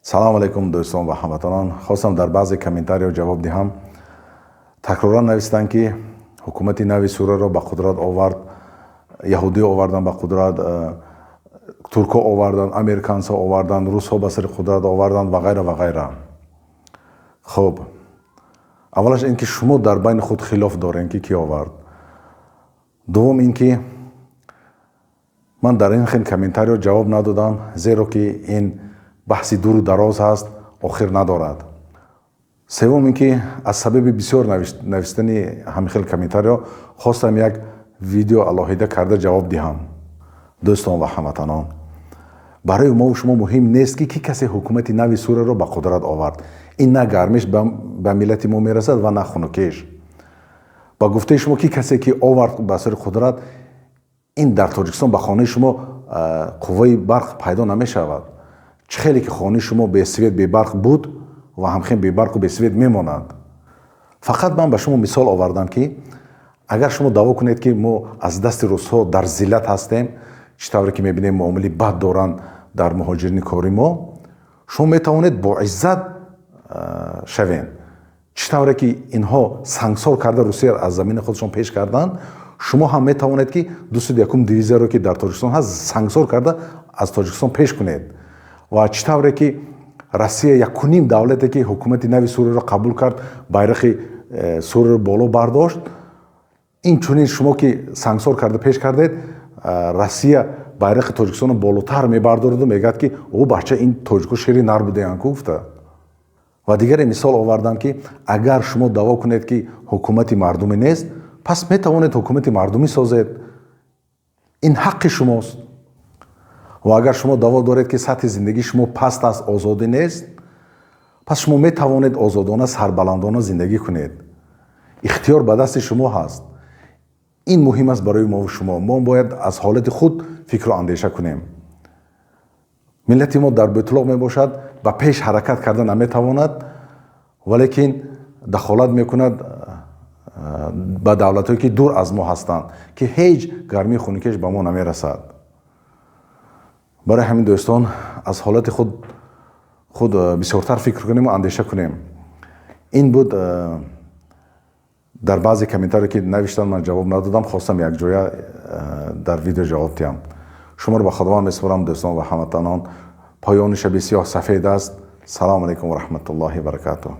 Салом алейкум, дӯстон ва ҳамватанон. Хостам дар баъзе комментариҳо ҷавоб диҳам. Такроран навистанд, ки ҳукумати нави Сурияро ба қудрат овард яҳудӣ, овардан ба қудрат туркҳо овардан, американсҳо овардан, русҳо ба сари қудрат овардан ва ғайра ва ғайра. Хуб, аввалаш ин ки шумо дар байни худ хилоф дорем, ки кӣ овард. Дуввум ин ки ман дар ин хел комментариҳо ҷавоб надодам, зеро ки ин баҳси дуру дароз ҳаст, охир надорад. Севум ин ки аз сабаби бисёр навистани ҳамин хел комментариҳо хостам як видео алоҳида карда ҷавоб диҳам. Дӯстон ва ҳамватанон, барои мову шумо муҳим нест, ки кӣ касе ҳукумати нави Сурияро ба қудрат овард. Ин на гармиш ба миллати мо мерасад ва на хунукиш. Ба гуфтаи шумо, ки касе ки овард ба сари қудрат, ин дар Тоҷикистон ба хонаи шумо қувваи барқ пайдо намешавад. Чӣ хеле ки хонаи шумо бесвет, бебарқ буд ва ҳамхел бебарқу бесвет мемонад. Фақат ман ба шумо мисол овардам, ки агар шумо даъво кунед, ки мо аз дасти русҳо дар зиллат ҳастем, чӣ тавре ки мебинем, муомилаи бад доранд дар муҳоҷирини кори мо, шумо метавонед бо иззат шавед. Чӣ тавре ки инҳо сангсор карда Русия аз замини худашон пеш карданд, шумо ҳам метавонед, ки 201-ум дивизияро, ки дар Тоҷикистон ҳаст, сангсор карда аз Тоҷикистон пеш кунед. Ва чӣ тавре ки Россия якуним давлате, ки ҳукумати нави Сурияро қабул кард, байрақи Сурияро боло бардошт, инчунин шумо ки сангсор карда пеш кардед, Россия байрақи Тоҷикистонро болотар мебардораду мегӯяд, ки о бача, ин тоҷико шери нар будаянд, гуфта. Ва дигаре мисол овардам, ки агар шумо даъво кунед, ки ҳукумати мардумӣ нест, пас метавонед ҳукумати мардумӣ созед, ин ҳаққи шумост. Ва агар шумо даъво доред, ки сатҳи зиндагии шумо паст аст, озодӣ нест, пас шумо метавонед озодона, сарбаландона зиндагӣ кунед. Ихтиёр ба дасти шумо ҳаст. Ин муҳим аст барои мову шумо. Мо бояд аз ҳолати худ фикру андеша кунем. Миллати мо дар бӯтлоқ мебошад, ба пеш ҳаракат карда наметавонад, валекин дахолат мекунад ба давлатҳое, ки дур аз мо ҳастанд, ки ҳеҷ гармии хунукеш ба мо намерасад. Барои ҳамин, дӯстон, аз ҳолати худ бисёртар фикр кунем ва андеша кунем. Ин буд. Дар баъзе комментариё, ки навиштанд, ман ҷавоб надодам, хостам якҷоя дар видео ҷавоб диҳам. Шуморо ба Худованд месупорам, дӯстон ва ҳамватанон. Поёни шаби сиёҳ сафед аст. Салому алайкум ва раҳматуллоҳи баракатуҳ.